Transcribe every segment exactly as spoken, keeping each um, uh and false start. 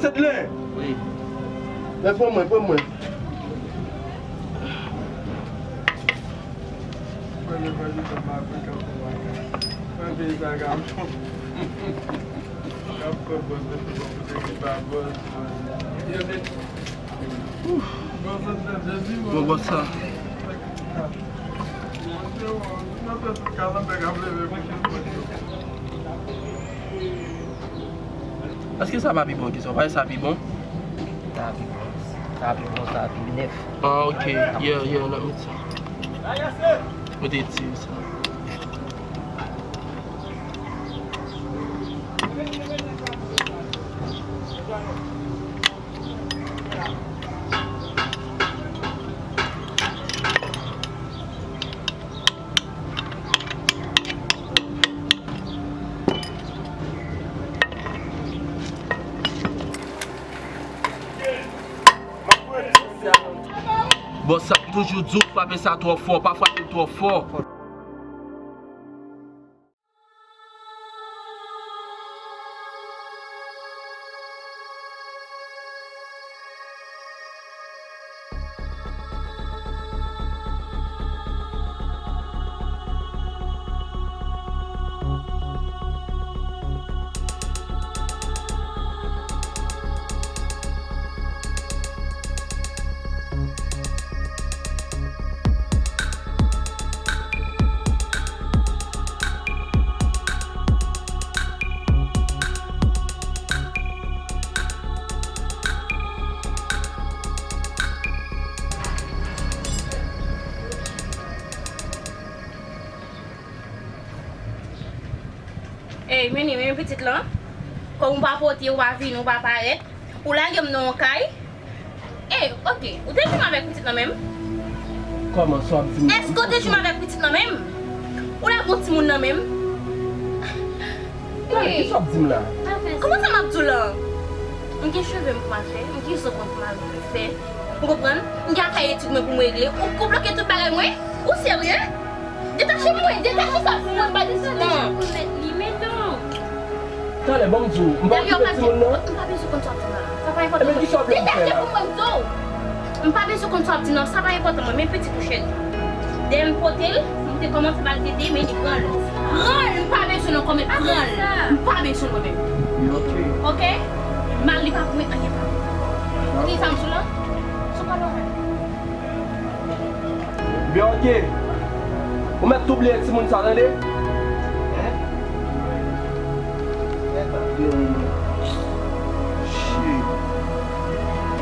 Setlè! Wi. Men pran mwen, pran mwen. Bon, bon, sa. Èske sa pa pi bon ke sa? Ou pa wè sa pi bon? Sa pi bon. Sa pi bon, sa pi nèf. Ah, ok. Yeah, yeah, n ap met sa. Mete ti sa. Bòs sa, m toujou di w, frape sa twò fò, pa frape l twò fò. Ey, Meni, men pitit lan. Kòm ou pa pote, ou pa vini, ou pa parèt, ou lage m nan yon kay. Ey, ok, ou te di m avèk pitit lan menm? Kòman, sa w ap di m la? Èske w te di m avèk pitit lan menm? Ou lage yon timoun nan menm? Tande, ey, kisa w ap di m la? Kòman sa m ap di w lan? M gen cheve m pou m al fè, m gen zong mwen pou m al fè. Ou konprann? M gen afè etid mwen pou m regle. Ou, ou bloke tout bagay mwen? Ou serye? Detache mwen, detache sa pou mwen, m pa desann nan. Talè, ban m di w, m pa okipe timoun nan. M pa bezwen konn sa w ap di nan. Sa pa enpòtan. Ebyen, kisa w vle m fè la? Detache pou mwen, m di w. M pa bezwen konn sa w ap di nan, sa pa enpòtan mwen, men pitit ou cheri. Dèyè m pote l, m te kòmanse ba l tete, men li pran l. Pran l, m pa bezwen l ankò, men pran l. M pa bezwen l mwen menm. Ok. Ok? Mal li pa pou mwen, anyen pa pou mwen. Kisa m sou la? Sou pa lòrèy. Byen, ok. Ou mèt tou bliye timoun sa, tande? Shit.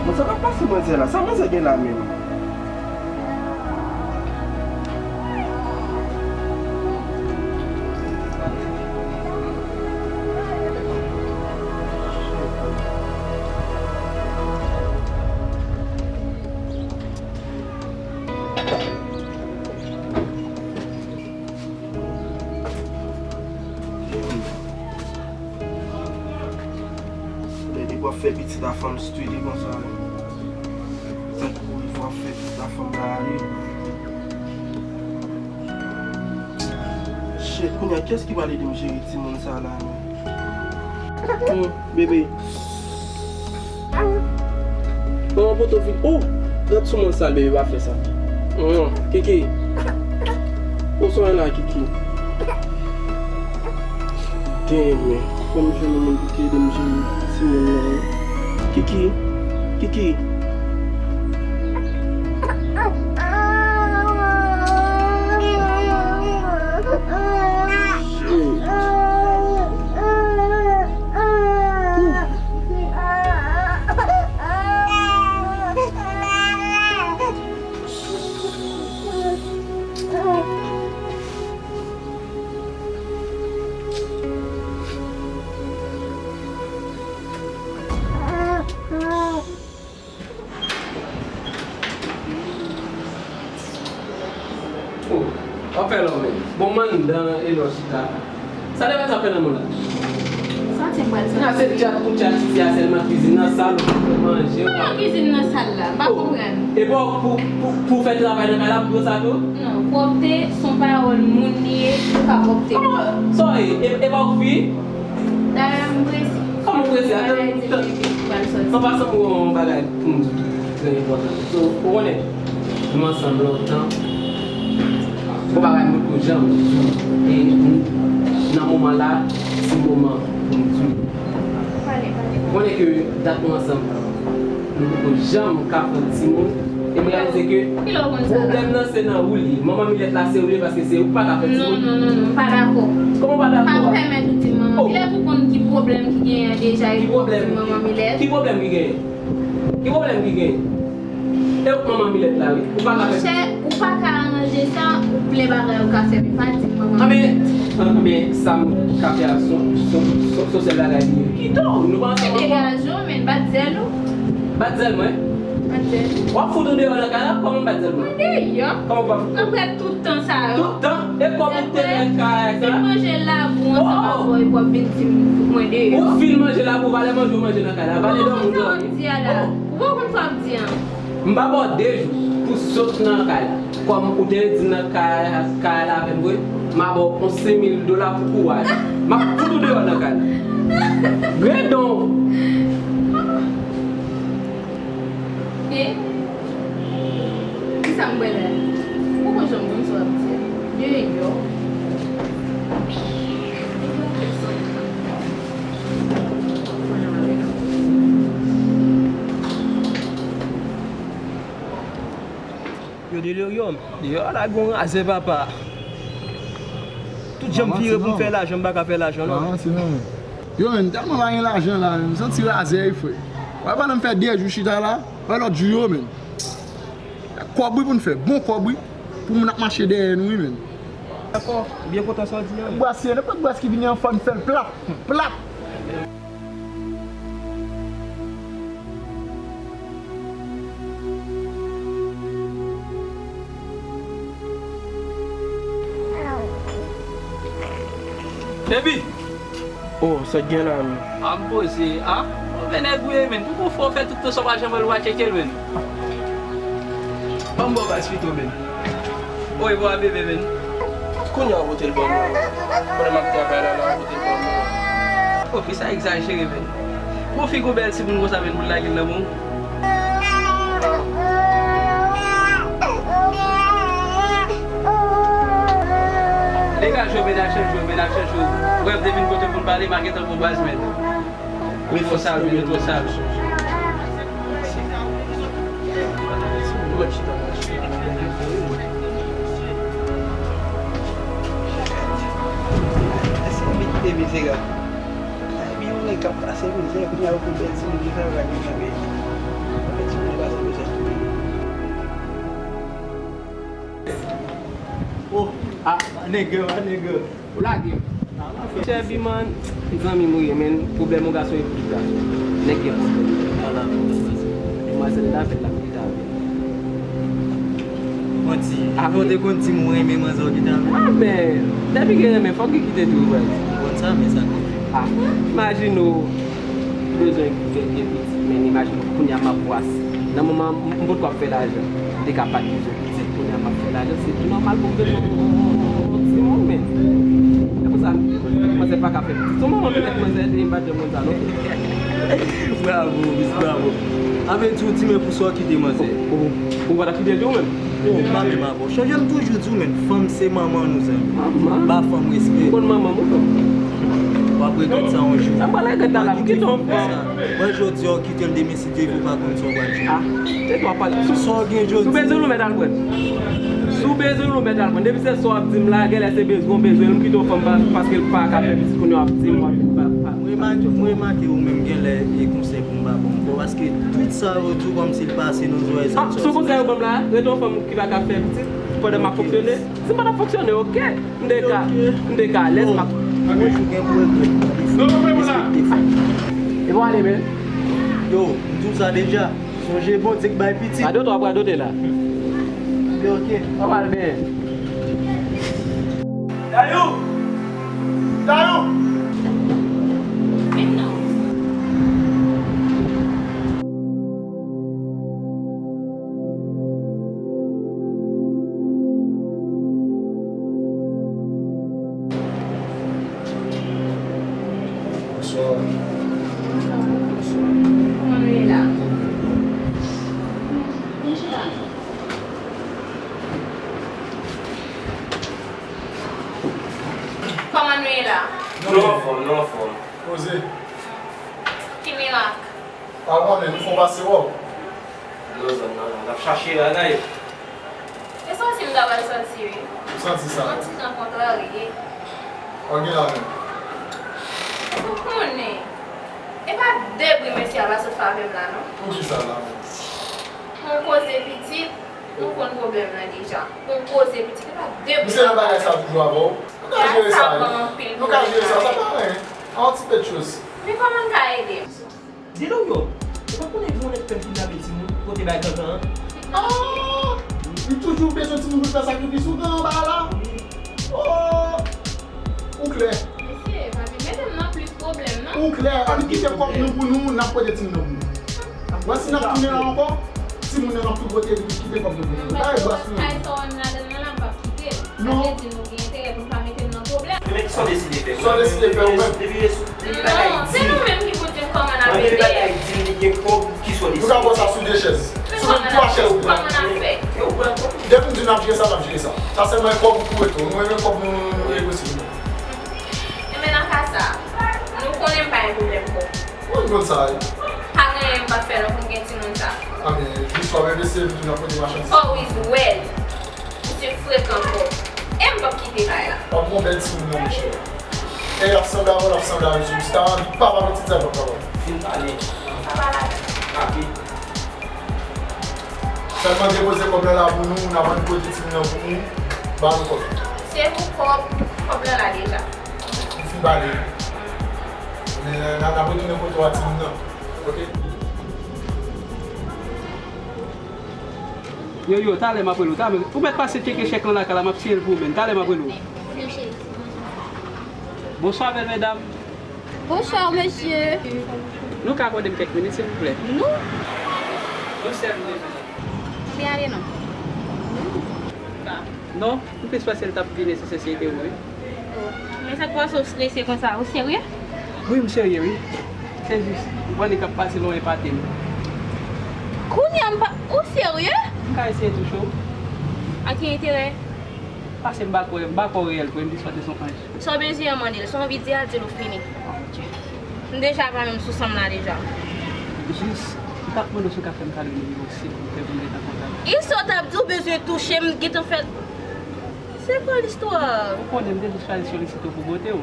Bon, sa k ap pase manzè la? Sa manzè gen la menm? Lè nèg w ap fè pitit a fanm studi konsa, wi. Tankou w ap fè pitit a fanm la ale. Shit, kounye a, kiyès ki pral ede m jere timoun sa la, men? Hmm, bebe. Manman poto vin. Oh! Gad sou mwen sal, bebe, pa fè sa. Mwen, Kiki. Ou swen la, Kiki. Damn, men. Fò m jwenn yon moun pou ki ede m jere timoun nan, wi. Kiki. Kiki. Oh, w ap fè lòm menm. Bon, m anndan e lè w chita. Sa te mèt ap fè nan mond la? Sa te pral sa? Nan se tchat pou tchat isi a sèlman, kwizin nan sal, ou pa fè manje, ou pa... Kouman kwizin nan sal la? M pa konprann. E pa pou, pou, pou fè travay nan kay la, pou sa tou? Non, pwòpte se yon pawòl moun li ye, ou ka pwòpte. Kòman? Sa w ye? E, e pa w fi? Dayè, m prese. Kòman w prese? Atann, atann. An pasan, m gen yon bagay pou m di w ki trè enpòtan. So, ou konnen, nou ansanm lontan. Gon bagay m poko janm di w. E nan moman la, se moman pou m di w. Ou konnen ke dat nou ansanm, nou poko janm ka fè timoun. E m reyalize ke pwoblèm nan se nan ou li ye. Manman Milèt la se ou li ye paske se ou k pa ka fè timoun. Non, non, non, non, m pa dakò. Kòman w pa dakò a? Pa pèmèt ou di m manman Milèt, ou konn ki pwoblèm ki genyen an deja epi w ap di m manman Milèt. Ki pwoblèm ki genyen? Ki pwoblèm ki genyen? E ou k manman Milèt la wi. Ou pa ka fè. Monchè, ou pa ka aranje sa, ou plen bagay ou ka fè, men pa di m manman Milèt. Anben, anben, sa m ka fè a se yon, se yon, se yon sèl bagay li ye. Kite w, nou pa ansanm ankò. Degaje w, men, bat zèl ou. Bat zèl mwen? Bat zèl. W ap fout ou deyò nan kay la? Kòman m bat zèl mwen? Mwen deyò. Kòman w pa fout? Apre tout tan sa yo. Tout tan? E kòb ou te fè kay sa? Fin manje labou ansanm avè w epi w ap vin di m fout mwen deyò. Ou fin manje labou, valè manje w manje nan kay la, valè dòmi w dòmi. Ou pa konn sa w ap di a la. Ou pa konn sa w ap di a. M pa ba w de jou pou sot nan kay la. Kòm ou te di nan kay, kay la avè m vre, m a ba w yon senk mil dola pou kouraj. M ap fout ou deyò nan kay la. Grendon! E? Kisa m bwè la? Ou poko janm konn sa w ap di a. Deyò. Yo deliryòm. Deyò a la gon razè papa. Tout jan m vire pou m fè lajan, m pa ka fè lajan non. Pa manti non, men. Yo, men, m tèlman pa gen lajan la, men, m santi razè wi, frè. Wè, pandan m fè de jou chita la, wè lòt jou yo, men. Kòb wi pou n fè, bon kòb wi, pou moun ap mache dèyè nou wi, men. Dakò, m byen kontan sa w di a. Bwasye, nenpòt bwasye ki vini anfòm, fè l plat, plat. Baby! Oh, sa k gen la, men? A, m poze. A, move nèg ou ye, men. Pou kou fò fè tout tan sa w pa janm wè l, w pa tcheke l, men. Ban m ba w baz pito, men. Oy, bwa bebe, men. Kounye a w pote l ban mwen. Pandan m ap travay la, la, w pote l ban mwen. O, fi sa egzajere, men. Gon fi gon bèl timoun konsa, men, pou l lage l nan men w. Degaje w, men, al chanje w, men, al chanje w. Brèf, depi n pote pou n pale, m a gentan gon baz, men. Metwo sal, wi, metwo sal. Ebyen, yon nèg k ap pase mizè, kounye a yo pou bèl timoun ki travay, kounye a, men, bèl timoun yo pase mizè tou. Oh, ah, nèg, ah, nèg. Ou lage m. Chè Biman, zanmi m ou ye, men pwoblèm yon gason e pou tout gason. Nèg gen pwoblèm. Ala, demwazèl la fèt la pou li ta vle. Manti. Avan w te konn di m ou renmen manzè w ki ta vle. Ah, men, depi gen renmen, fòk gen kite tou, vre. M konn sa, men sa konn. Ah, imajine w bezwen gen, gen pitit, men imajine w kounye a m ap bwase. Nan moman m, m potko ap fè lajan, m te ka pa t bezwen pitit, kounye a m ap fè lajan, se tou nòmal pou m bezwen yon, yon, yon, yon timoun, men. Se pou sa, manzè pa ka fè pitit. Se yon manman petèt manzè te, m pa t janm konn sa, non. Bravo, Miss, bravo. Sa vle di w di men pou sa w kite manzè. Ou, ou, ou pa t ap kite l di w menm? Oh, m pa menm avè w. Chonje m toujou di w, men, fanm se manman nou, zanmi. Manman? Ba fanm respè. Ou konn manman m ou fanm? W ap regrèt sa yon jou. Sa m pral regrèt la, la, pou kite yon fanm. Wè, jodi a, w kite l demen, si Dye vle, w pa konn sa w pral jwenn. Ah, se twa pale. Sa w gen jodi. Si w bezwen l, ou mèt al pran l. Si w bezwen l, ou mèt al pran l. Depi se sa w ap di m la, genlè se bezwen w bezwen l, m kite yon fanm pa, paske l pa ka fè pitit, kounye a w ap di m w ap vin pa, pa. Mwen remake, mwen remake ou menm genlè e konsèy pou m pa ba w ankò, paske tout sa yo di w kòmsi l pase nan zòrèy zòt. Ah, se yon konsèy ou ban m la, rete yon fanm ki pa ka fè pitit, pandan m ap fonksyone. Si m pa t ap fonksyone, oke. M te ka, m te ka alèz, m ap. Mwen jou gen pou regrèt, mwen respekte fanm. E pou ale, men. Yo, m di w sa deja. Sonje Bondye k bay pitit. Radote, w ap radote la. Oke, oke. W ap al byen. Dayou! Dayou! Bonswa. Bonswa. Kòman nou ye la? Nou anfòm, nou anfòm. Poze. Ki mirak? Pa konnen, nou fè yon pase wè w. Nan zòn nan la, n ap chache bagay. E sòti m ta pral sòti wi. Ou santi sa? Yon ti jan kontrarye. Ou gen la menm? Ou konnen. E pa de bri mesye a pa sot fè avè m la non. Poukisa la menm? Pou koze pitit, nou konn pwoblèm nan deja. Pou koze pitit, e pa de bri. Misye nan bagay sa toujou avè w? Ou ka jere sa wi. Nou ka jere sa, sa pa anyen. An ti pèt choz. Men kòman n ka ede m? Deloryò, ou pa konnen gen yon nèg k fè kidnape timoun, pote bay gangan an? Ah! Li toujou bezwen timoun pou l fè sakrifis, ou gen anba la? Oh! Ou klè. Mesye, pa vin mete m nan plis pwoblèm non. Ou klè, ann kite kòb nou pou nou, n ap pote timoun nan pou nou. Wè si n ap tounen la ankò, timoun nan n ap tou pote epi kite kòb nou pou nou. Bay gras nou. Kay sa w wè m ladann nan la, m p ap kite l. Sa vle di nou gen enterè pou n pa mete m nan pwoblèm. Ebyen kisa w deside fè? Sa w deside fè ou menm? Depi, depi bagay di. Non, se nou menm ki pou di m kòman n ap ede. Depi bagay di, li gen kòb, kisa w deside fè? Nou ka pran sa sou de chèz. Sou menm twa chèz. Kòman n ap fè? Depi m di n ap jere sa, n ap jere sa. Sa sèlman e kòb ou pou rete. Nou renmen kòb nou, nou negosye. Ebyen nan ka sa, nou konnen m pa gen pwoblèm kòb. Ou konn sa wi. Pa gen anyen m p ap fè non pou m gen timoun sa. Anben, jis w ap envesti epi tou n ap pote machandiz. Fò w is wèl. Misye frekan twòp. E m p ap kite kay la. W ap gen yon bèl timoun nan monchè. E l ap sanble avè w, l ap sanble avè w. Si w ta anvi papa pitit sa, l p ap kapab. Fin pale. Papa la. Papi. Sèlman depoze kòb la la pou nou, n ap ann pote timoun nan pou nou, ba nou kòb. Se pou kòb, kòb la la deja. Li fin pale. Men, n a, n ap retounen kote w a timoun nan. Oke? Yo, yo, talè m ap rele w, talè. Ou mèt pase tcheke chèk lan lakay la, m ap siyen l pou ou menm. Talè m ap rele w. Bonswa, bèl medam. Bonsoir, mesye. Nou ka akòde m kèk minit, silvouplè? Nou? Yon sèl minit. Ou byen ale non? Non, m plis panse l t ap vin nesesè si se te ou, wi. Oh. Men sa k pase w strese konsa? Ou serye? Wi, m serye, wi. Se jis, m konnen k ap pase lè w epate m. Kounye a m pa, ou serye? M ka eseye touche w. A ki enterè? Paske m pa kwè, m pa kwè w reyèl vre, m plis panse se yon anj. Sa w bezwen an mande l, sa w anvi di a, di l ou fini. M deja pa menm sou san m la deja. Jis, m t ap mande w si w ka fè m kado nimewo w silvouplè pou m ret an kontak. E sa w t ap di w bezwen touche m, gentan fè l. Se kwa listwa a? Ou konnen m te jis chwazi solisite w pou bote w.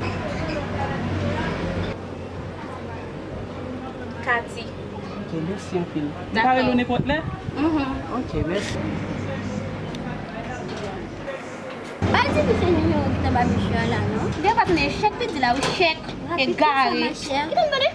Kati. Ok, mèsi anpil. M ka rele w nenpòt lè? Mhm. Ok, mèsi. Pa di misye nimewo ki t anba misye a la non. Gen pa tande chèk li di la wi, chèk. Egare. Kite m tande.